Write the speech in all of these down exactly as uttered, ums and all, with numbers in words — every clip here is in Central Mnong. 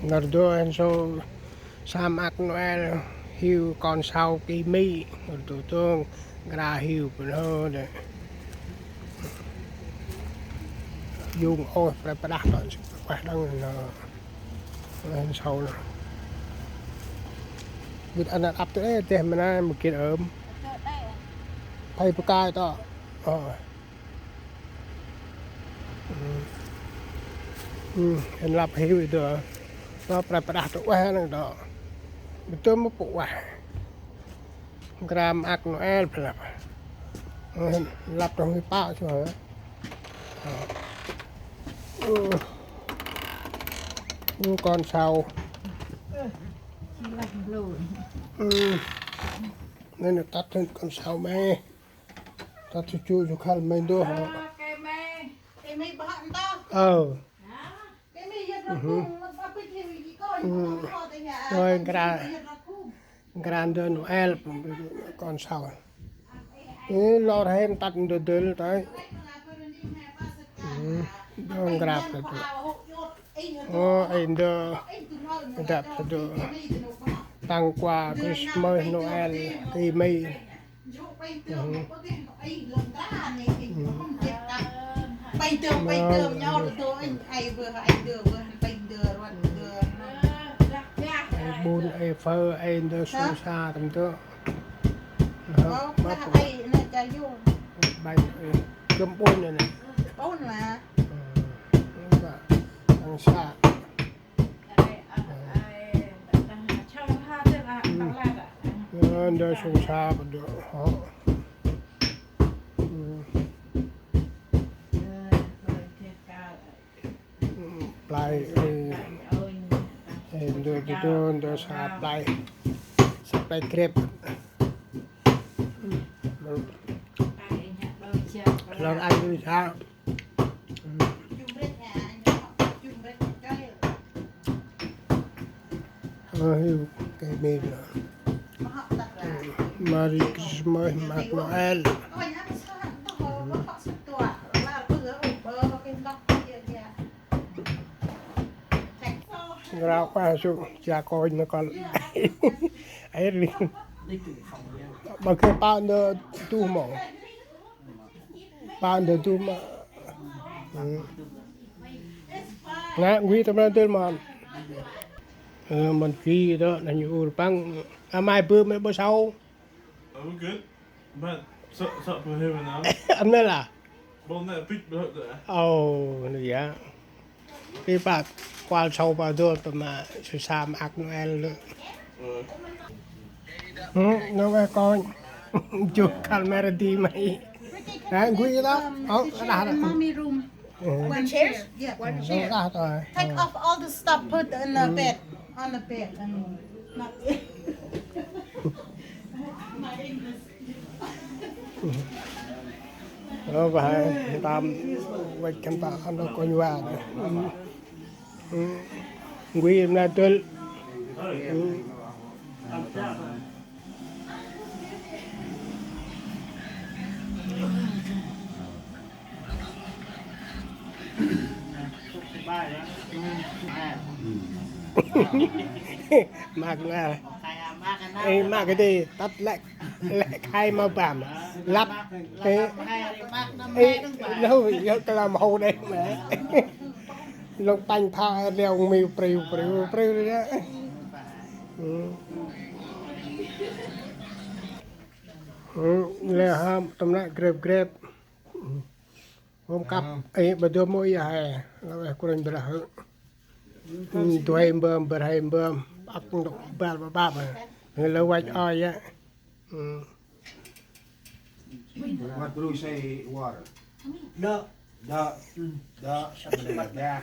Nơh dô hên sâu sa maak Noel hiu kon sau ki Mi. Nơh dô dô nkra hiu bơh nơh dê. Yung ôh prăp pơdah tŏ sĭ ueh đŏng nơh. Hên sâu nơh. Gĭt ăn ăp tơ ê deh ma nai mâu gĭt ơm. Phay bơh kai tŏ. Ơ. Ơ. Ơ, hên lăp hiu i dô. Tŏ prăp pơdah tŏ ueh nơh tŏ. Bơh tơ mâu pô ueh. Nkra maak Noel pơlăp. Ơ, hên lăp trong hi pă sô hă. Ơ. Ơ, kon sau. Ơ. Nê nê tât hên kon sau me. Tât su chu su khăl me dô hă. Ơ. Ơ. Ơ, nkra. Nkra ndơ Noel, kon sau. Ê, lor hên tât ndơ dơl tơi. Ơ, dô nkra tơ dô. Ơ, ê ndơ. Dăp tơ dô. Tặng quà Christmas, Noel, ki Mi. Ơ. Ơ. Ê bun, ê phơ, ê ndơ su sa tâm tơ. Hă, bănh, ê, kơm bun nê nê. Ơ, tăng sa. Ơ, ndơ su sa bơh dô. Hă. Ơ. Play, ê, ê, ndơ, ndơ, ndơ, ndơ sa play. Sa play grep. Lor ai ndơ sa. Ơ, hiu, kê mê nơh. Merry Christmas, maak Noel. Ngrao a su, cha kônh nơh kơl. Ai ri. Bơh kê pă ndơ tuh mâu. Pă ndơ tuh mâu. Ơ. Ngă ngui tâm răn tơl mâu. Ơ, mân ki dô, nă ñu ur păng. A mai bơh mê bơh sau. Oh, good. But so, so for him and now. Ăn nê lah. Bon nè pit bơh dơ. Ơ, nê ya. Ri pă kuăl sau pă dô pă ma su sa maak Noel lơ. Ơ. Ơ, nơh ueh kônh. Jô khăl me ra di ma i. Hă, gui i đŏng. Ơ, đah đah. Mommy room. Ơ. One chair. Yeah. Ơ, đah đah. Take off all the stuff, put in the bed, on the bed. And not Ơ, bah, ntơm văch khân pă ăn đŏng kônh va. Ơ. Ơ. Ngui mna tŭl. Ơ. Maak ngal. Ê, maak kơt dê, tât lĕ, lĕ khai ma bam. Lăp, ê, ê, nô, yơh kơ lam hô đê ma. Lŏng panh pha leo mi priu, priu, priu đê. Ơ. Ơ, leo hăm, tâm nă grep, grep. Hôm kăp, ê, bơ dô mô yơh he, lơ he kôranh bơrah. Ơ, tuê mbơm, bơrah mbơm, ăk ndŏk bal bơbap. Lơ văch oi yơh. Ơ. What do you say, water? Đơ. Đơ. Đơ. Đơ.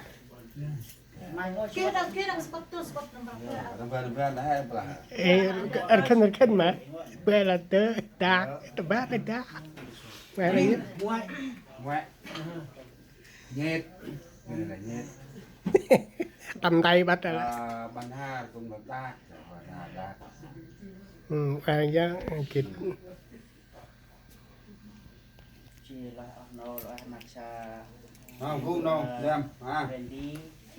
Kia đăng, kia đăng spot tu, spot number. Number, number, dah, dah. Ê, rkhen, rkhen ma. Bê la tơ, dak, tơ ba la dak. Bê la yơh. Muai. Muai. Nhêt. Nê lah nhêt. Tâm tay băt lah. Ơ, băn har, tum băt dak. Băn har dak. Ơ, băn har dak. Chi lah oh nô lah oh maak sa. Nô, gŭ nô, ơ, lem, ha. Randy.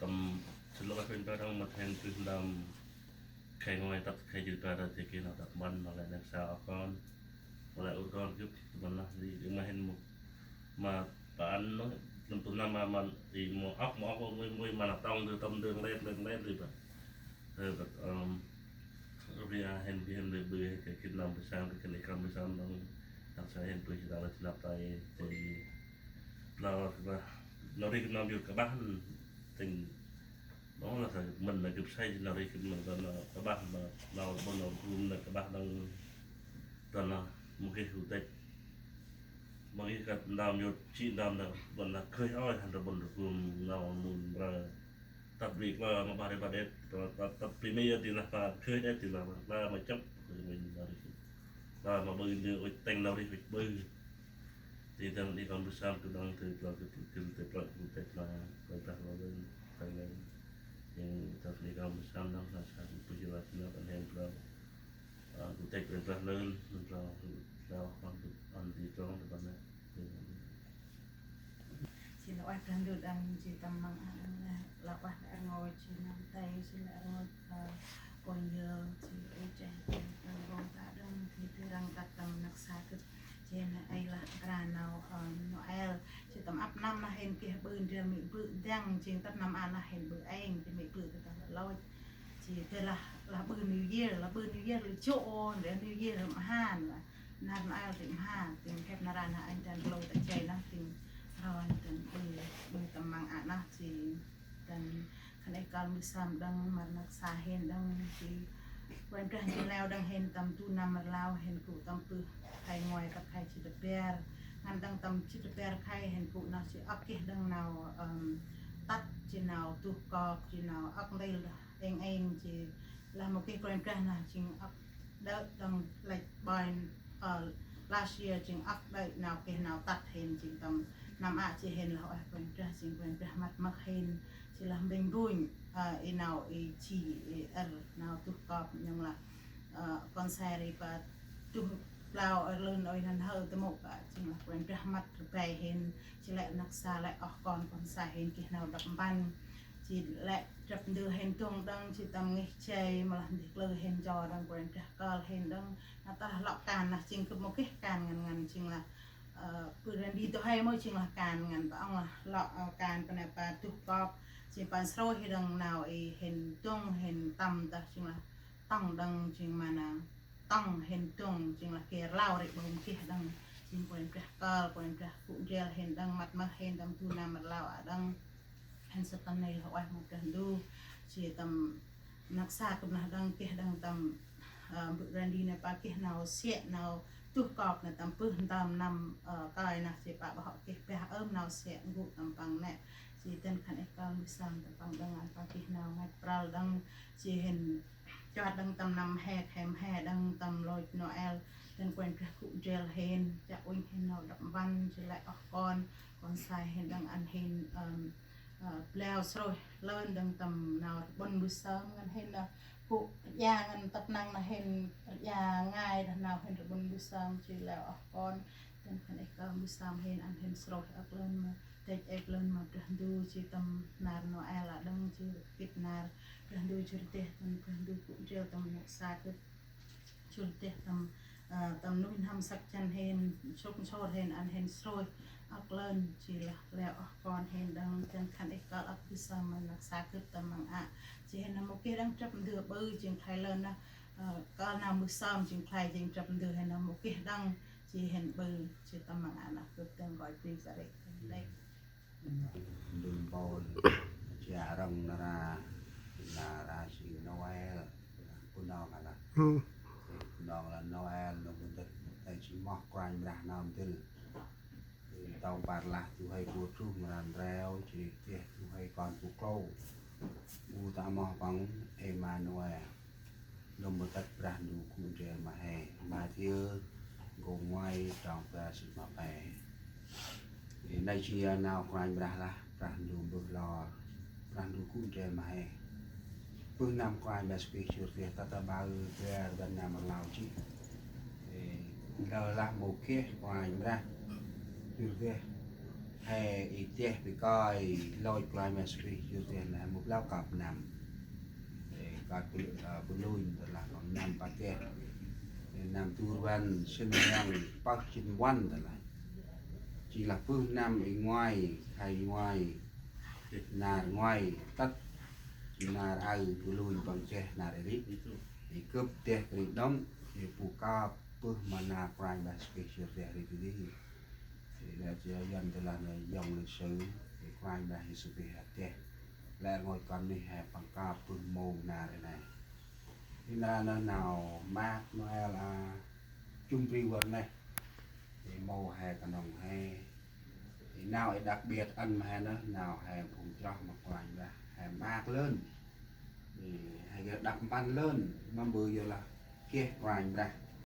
tâm sĭn lŏ kah ƀĭn ba đŏng măt hên tih ntơm khay ngơi tât khay jât ba đah tê kê nau tât măn ma lĕ năk sa oh kon. Ma lĕ ur kon gâp tâm măn lah di di ma hên mŭk ma ta ăn nô tâm tu năm ma ma i mô ốc mô ốc mô mô ma năk tông dư tâm dư lĕ lĕ lĕ di ba. Ơ băt ơ ri a hên bi hên lĕ bư hên kơ kĭt năm bơ sam kơ kĭt năm bơ sam đŏng. Năk sa hên bư hên đa lĕ năp tay tê. Blau blau nau ri kĭt năm yut kơ bah têng. Đó là thời mình là gấp say là đi mình là là các bác mà là bọn nó gum là các bác đang là một cái hữu tịch mà cái cái đam vô chị đam là bọn là khơi oi hàng là bọn là gum là mình là tập luyện là mà ba để ba để tập tập luyện bây giờ thì là ta khơi đấy thì là là mà chấp mình là đi là mà bây giờ ôi têng nào đi bơi. Ti dâng đi kon bơsan tu dâng ti plơ̆ ti plơ̆ ti plơ̆ ti plơ̆ ti plơ̆ ti plơ̆ ti plơ̆ ti plơ̆. Yang dâng đi kon bơsan dâng sa sa tu pơjơ la ti plơ̆ kan hên plơ̆. Ku tek ti plơ̆ lơn ti plơ̆ ti plơ̆ kon tu ăn ti trong ti plơ̆ nê. Xin lỗi, Tuhan Chúa đang chỉ tâm măng ăn là, là quát ăn ngồi chỉ nằm tay, xin lỗi ăn ngồi, ờ, Pôn yơ, jêh ê cheh, jêh tâm rŏng ta đŏng, jêh tơrăng tât tâm năk sa gâp, jêh nê ê lah kra nau, ơ, Noel, jêh tâm ăp năm nơh hên geh ƀư ndrel mê̆ bơ̆ dăng, jêh tât năm a nơh hên ƀư êng, jêh mê̆ bơ̆ tât tâm lôch. Jêh tơ lah, lah ƀư New Year, lah ƀư New Year lĕ jŏ, ndrel New Year mhan lah. Nar Noel rĭm ha, tĭng khep nar a nơh anh dăn klô ta jay nơh, tĭng ron dăn ƀư, ƀư tâm măng a nơh, jêh dăn khân ay kơl mbơh sơm đŏng, măr năk sa hên đŏng, jêh Kôranh Brah jêh leo đŏng hên tâm du năm rlau hên gŭ tâm bơh khay ngoai tât khay jât bar. Ngăn đŏng tâm jât bar khay hên gŭ nơh jêh ŏk geh đŏng nau, ơm, tât jêh nau tuh kop, jêh nau ŏk ntil đah êng êng jêh lah mâu geh Kôranh Brah nơh jêng ŏk đơ̆ đŏng lĕch ƀon, ơ, last year jêng ŏk đơ̆ nau geh nau tât hên jêng tâm năm a jêh hên lah ueh Kôranh Brah jêng Kôranh Brah măt mơh hên jêh lah mbêng buñ, ơ, i nau i ji i ăr nau tuh kop nhŏng lah, ơ, kon se ri pa tuh blau ơ lơn ôi năn hơ tơmŭk, ơ, jêng lah Kôranh Brah măt rbai hên jêh lĕ năk sa lĕ oh kon kon se hên geh nau đăp mpăn. Jêh lĕ drăp ndơ hên dŏng đŏng, jêh tâm ngih jay, mâu lah ndih klơ hên jo đŏng, Kôranh Brah kơl hên đŏng. Nau tơlah lŏ kan nơh jêng gâp mâu geh kan ngăn ngăn jêng lah, ơ, bơ̆ răn di tơ he mâu jêng lah kan ngăn pa ŏng lah lŏ, ơ, kan pa nê pa tuh kop. Jêng păng srôi hên đŏng nau i hên dŏng hên tâm tơh jêng lah tŏng đŏng jêng ma nơh tŏng hên dŏng jêng lah geh rlau ri ƀơm geh đŏng. Jêng Kôranh Brah kơl, Kôranh Brah gŭ ndrel hên đŏng măt mơh hên tâm du năm rlau a đŏng. Hên sât tâm nây lah ueh ma Brah Ndu. Jêh tâm năk sa gâp nơh đŏng geh đŏng tâm, ơ, bơ̆ răn di nê pa geh nau siă nau tuh kop nê tâm bơh tâm năm, ơ, kơi nơh jêh pa ƀă hŏ geh bah ơm nau siă gŭ tâm păng nê. Jêh dăn khân ay kơl mbơh sơm tâm păng đŏng ăn pa geh nau ngăch prăl đŏng jêh hên Chua đŏng tâm năm he, khem he đŏng tâm lôch Noel, dăn Kôranh Brah gŭ ndrel hên, chiă uănh hên nau đăp mpăn, jêh lĕ oh kon, kon se hên đŏng ăn hên, ơm, ơ, blau srôi lơn đŏng tâm nau rƀŭn mbơh sơm, ngăn hên, ơ, gŭ rja ngăn tât năng nơh hên rja ngai đah nau hên rƀŭn mbơh sơm, jêh lĕ oh kon, dăn khân ay kơl mbơh sơm hên ăn hên srôi ŏk lơn ma Têch êp lơn ma Brah Ndu, jêh tâm nar Noel a đŏng, jêh gĭt nar Brah Ndu jŭr deh, tâm Brah Ndu gŭ ndrel tâm năk sa gâp jŭr deh tâm, ơ, tâm nuih n'hâm săk jăn hên, sŭk nsôr hên, ăn hên srôi ŏk lơn, jêh lah leo oh kon hên đŏng, jêng khân êh kơl ăp gĭt sơm ma năk sa gâp tâm măng a. Jêh hên nơh mâu geh đŏng drăp ndơ ƀư, jêng khlay lơn nơh, ơ, kơl nơh mbơh sơm, jêng khlay jêng drăp ndơ hên nơh mâu geh đŏng, jêh hên ƀư, jêh tâm măng a nơh gâp dâng roi bri sa rêh. Lĕ Ndun Pôl, jêh rŏng nar a, nar a si Noel, Bunong a lah. Bunong lah Noel, nơh mâu dơi, dơi si moh Kôranh Brah nơh mâu dơi. Tông bar lah du huê bu truh mran reo, jêh deh du huê kon bu klô. Bu ta moh păng Emmanuel. Nơh mâu dơi Brah Ndu gŭ ndrel ma he. Mathiơ, nkô̆ ngoai, trong bar jât ma pe. Nây jêh nau Kôranh Brah lah, Brah Ndu mbơh lor, Brah Ndu gŭ ndrel ma he. Bơh năm Kôranh Brah Yêsu Krist jŭr deh tât aƀaơ bar rbăn năm rlau jêh. Ê, lơ lah mâu geh Kôranh Brah jŭr deh. He i deh bi kơi lôch Kôranh Brah Yêsu Krist jŭr deh nê mâu blau kăp năm. Ê, kơt bu, ơ, bu lunh tơ lah păng năm pă deh. Ê, năm du rbăn sĭn rhiăng pơh jât puăn tơ lah. Jêh lah bơh năm i ngoai, khay ngoai, nar ngoai, tât nar aơ bu lunh păng deh nar ri. I gâp deh kri đŏng, i bu kăp bơh ma nar Kôranh Brah Yêsu Krist jŭr deh ri tơ dih. Ê, lĕ jêh Yuăn tơ lah nê yŏng lịch sử, i Kôranh Brah Yêsu Krist deh. Lĕ rngôch kon nuyh he păng kăp bơh mông nar ri nê. I nar nơh nau maak Noel a jŭm bri vât neh. I mâu he knŏng he. I nau i đặc biệt ăn ma he nơh, nau he phung chroh ma Kôranh Brah, he maak lơn. I he geh đăp mpăn lơn, ma bơh yor lah geh Kôranh Brah.